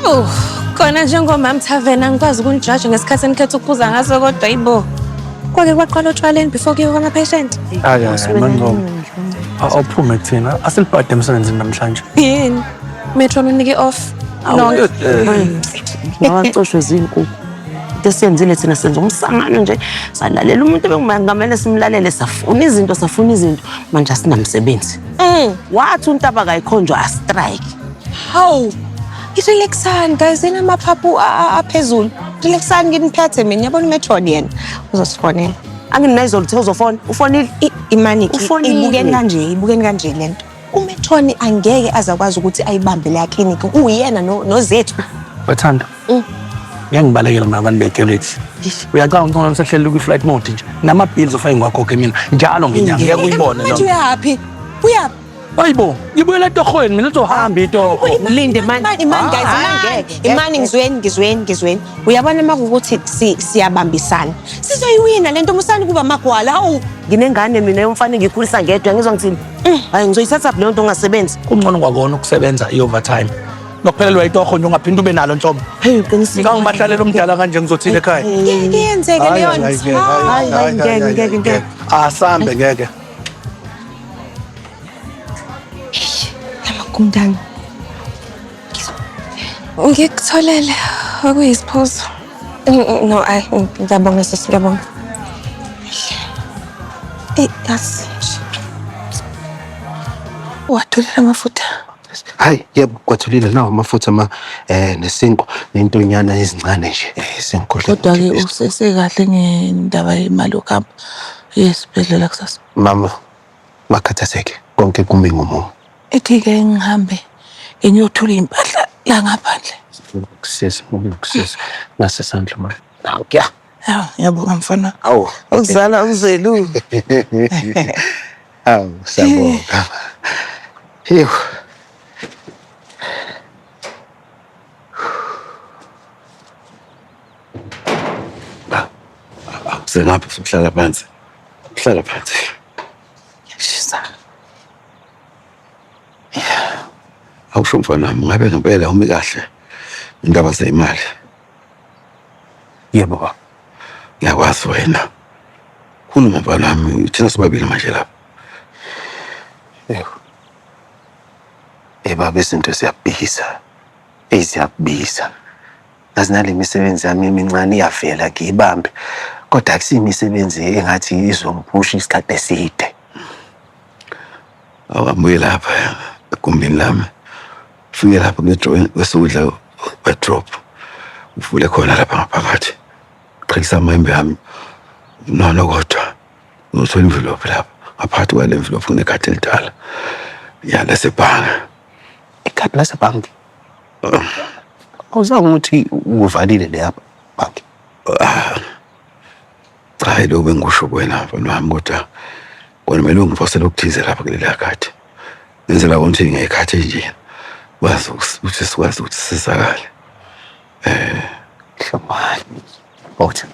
Oh, kona njengomam Tavern angikwazi ukunijaja ngesikhathi enikhetha ukuphuza ngaso kodwa ayibo. Kwake kwaqala otshwaleni before kuyiwe kwama-patient. Hayi hayi Mangcobo. Awuphume kuthina. Asilibhade emsebenzini namhlanje. Yini? Metron unike off. Nonke. Ngawacoshwe zinkukhu. Into esiyenzile thina senza umsangano nje salalela umuntu ebekungamele simlalele safuna izinto safuna izinto manje asinamsebenzi. Wathi untaba kayikhonjwa astrike. Hawu. Relaxani guys, enamaphaphu aphezulu. Relaxani nginiphethe mina. Yabona uMetron yena uzosifonela. Anginayizolo uthe uzofona. Ufonile? Imani Ufonile. ibukeni kanje, ibukeni kanje lento. UMetron angeke azakwazi ukuthi ayibambe leya clinic. Uyena noZethu. Bathanda. Ngiyangibalekela mina abantu bekeleti. Uyacanga ukuthi ngona sehleli kwi-flight mode nje. Nama-bills ofake ngiwakhokhe mina njalo ngenyanga. Ngeke uyibone Manje loo nto. uyaphi? Uyaphi? Hayibo, ngibuyela etohweni mina uzohamba itoho. Linde manje. Imani guys, Hayi, imani. ngeke, Imani ngizweni, ngizweni, ngizweni. Uyabona makuwukuthi siyabambisana. Sizoyiwina lento musani kuba magwala. Hawu. Nginengane mina yomfana engiyikhulisa ngedwa ngizwa ngithini? Hayi ngizoyithatha leyo nto ongasebenzi. Kungcono kwakona ukusebenza i-overtime. Nokuphelelwa itoho nje ungaphinde ube nalo nhlobo. Hey uqinisile. Ngangibahlalele omdala kanje ngizothini ekhaya. Ngeke yenzeke leyo Hayi, nto. ngeke, hayi, Hayi, hayi, ngeke, hayi, ngeke, ngeke. Asambe ngeke. Namagundane. Ngikutholele okuyisiphuzo. No, ayi ngiyabonga sisi, ngiyabonga. Eyi, yazi nje. Watholile amafutha. Hayi, yebo, kwathulile nawo amafutha ama nesinkwa nentonyana ezincane nje. Sengikhohle. Kodwa-ke usesekahle ngendaba yemali yokuhamba esibhedlela kusasa. Mama, makhathazeke. Konke kumi ngomumo. Ethi-ke ngihambe ngiyothula iy'mpahla la ngaphandle. Kusisi, kusisi. Nase sandla mama. Nankuya. Hawu, ngiyabonga mfana. Awu. Ukuzala uzelu. Awu, siyabonga. Hewu. Sengapha sokuhlala phansi. Hlala phansi. Ngiyashisa. Awusho mfana wami ngabe ngempela umi kahle indaba zeyimali. Yebo baba. Ngiyakwazi wena. Khuluma mfana wami thina sobabili manje lapha. Yebo. Eh baba izinto ziyabiza. Eziyabiza. Ngazi nale misebenzi yami emincane iyavela ngiyibambe. Kodwa akusiyo imisebenzi engathi izongiphusha isikhathi eside. Awuhambuye lapha egumbini lami. Ufike lapha kule drawing kwesokudla wardrobe. Uvule khona lapha ngaphakathi. Qhelisa amayembe ami. Nono kodwa uzothola imvilophi lapha. Ngaphakathi kwale mvilophi kunekhadi elidala. Ya lasebhange. Ikhadi lasebhanki. Awuzange ukuthi uvalile leya bhanki. Cha yilokhu bengikusho kuwena mfana wami kodwa kona kumele ungifosele okuthize lapha kuleliya khadi. Ngenzela ukuthi ngey'khathi enje kwazi ukuthi sikwazi ukuthi sisizakale. Hlomani. Othi.